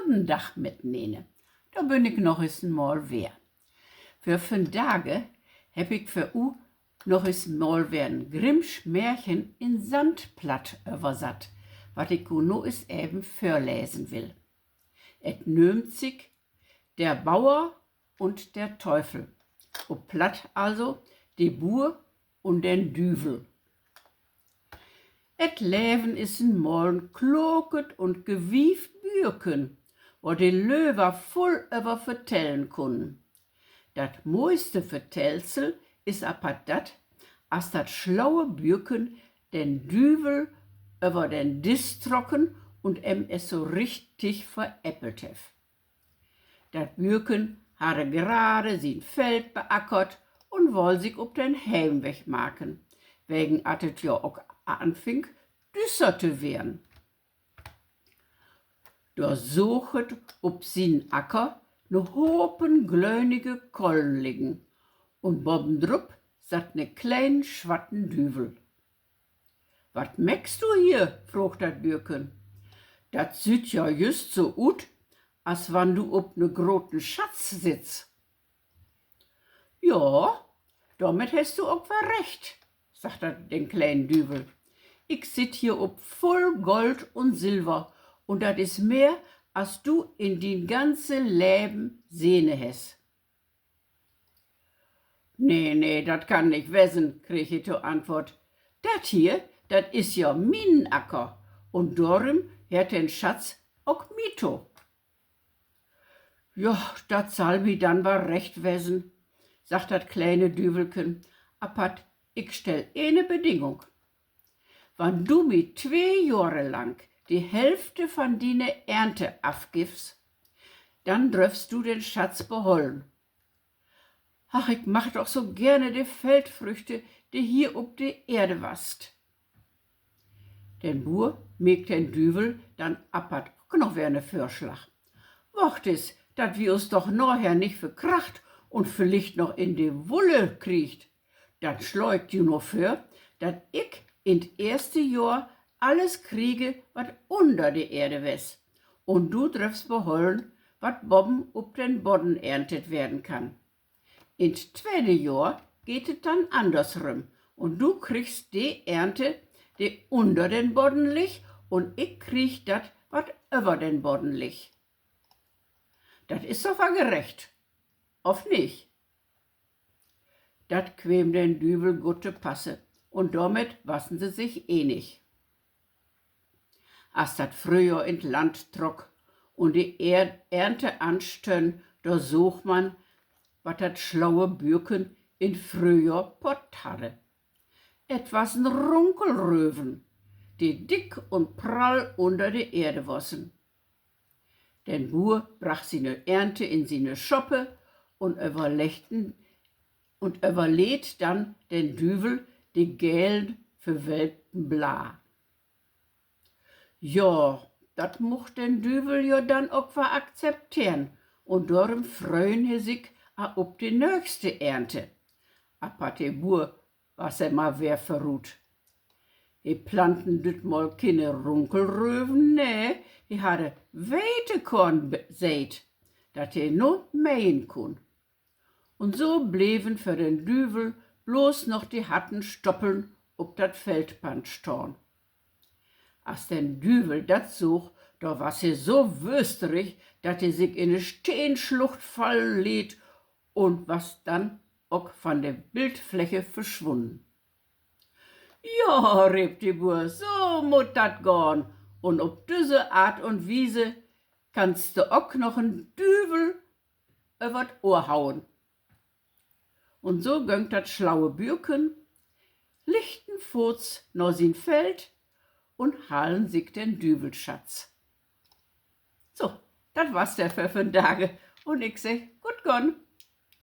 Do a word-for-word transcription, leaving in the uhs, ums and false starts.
Goden Dag mitnene. Dor bün ik noch es en Mal weer. För vandage hebb ik för u noch es mal weer en Grimms Märchen in Sandplatt översatt, wat ik u nu es even vörlesen will. Et nöömt sik Der Bauer und der Teufel. Op Platt also: De Buur un den Düvel. Et leven is en mal en kloket un gewieft Bürken, wat de Lüe vull över vertellen kunnen. Dat moiste Vertellsel is apatt dat, as dat slaue Bürken den Düvel över den Disch trocken un em es so richtig veräppelt heff. Dat Bürken harr grade sien Feld beackert un woll sik op den Heemweg maken, wegen at et jo ok anfing, düster to weern. Dor soog et op sienen Acker 'ne Hopen glönige Kollen liggen, un bobendrup satt 'ne kleen swatten Düvel. Wat mäkst du hier?, froog dat Bürken. Dat süht ja jüst so ut, as wann du op 'ne groten Schatz sittst. Ja, dormit hest du ok wal recht, sagg dat den kleinen Düvel. Ik sitt hier op vull Gold un Silver, un dat is mehr, as du in dien ganze Leven sehne hest. Nee, nee, dat kann nich wesen, kreeg he to Antwoort. Dat hier, dat is ja mienen Acker, un dorüm höört den Schatz ok mi to. Ja, dat sall mi dann wal recht wesen, sagg dat kleine Düvelken, apatt ik stell ene Bedingung. Wann du mi twee Johre lang de Hälfte von diene Ernte afgiffst, dann dröffst du den Schatz behollen. Ach, ik mag doch so gerne de Feldfrüchte, de hier op de Erde wasst. Den Buur meek den Düvel dann apatt ok noch weer 'ne Vörslag. Wacht es, dat wi us doch naher nich verkracht un villicht noch in de Wulle kriegt, dann slaa ik di nu vör, dat ik in't eerste Johr alles kriege, wat under de Erde wasst, un du dröffst behollen, wat boven op den Bodden erntet weern kann. In't tweede Johr geiht et dann annersrüm, un du kriggst de Ernte, de under den Bodden liggt, un ik krieg dat, wat över den Bodden liggt. Dat is doch wal gerecht, of nich? Dat kweem den Düvel goot to passe, un dormit wassen se sik enig. As dat Fröhjohr in't Land trock un de Eer-, Ernte anstönn, dor soog man, wat dat slaue Bürken in't Fröhjohr pott harre. Et wassen Runkelröven, de dick un prall under de Erde wassen. Den Buur bracht siene Ernte in siene Schoppe un överlegten-, un överleet dann den Düvel de gelen, verwelkten Blaar. Ja, dat much den Düvel jo dann ok wal akzepteren, un dorüm fröön he sik al op de nöögste Ernte. Apatt de Buur was em al weer vörut. He planten dütmal kene Runkelröven, nee, he harde Wetekorn be-, seet, dat he nu meihen kunn. Un so bleven för den Düvel blots noch de harten Stoppeln op dat Feldpand stahn. As den Düvel dat soog, dor was he so wüsterig, dat he sik in de Steenslucht fallen leet un was dann ok von de Bildfläche verswunnen. Ja, reep de Buur, so mutt dat gahn. Un op düsse Art un Wiese kannst du ok noch en Düvel över't Ohr hauen. Un so göng dat slaue Bürken lichten Foots na sien Feld un halen sik den Düvelschatz. So, dat was dat för vandage. Un ik segg: Goot gahn!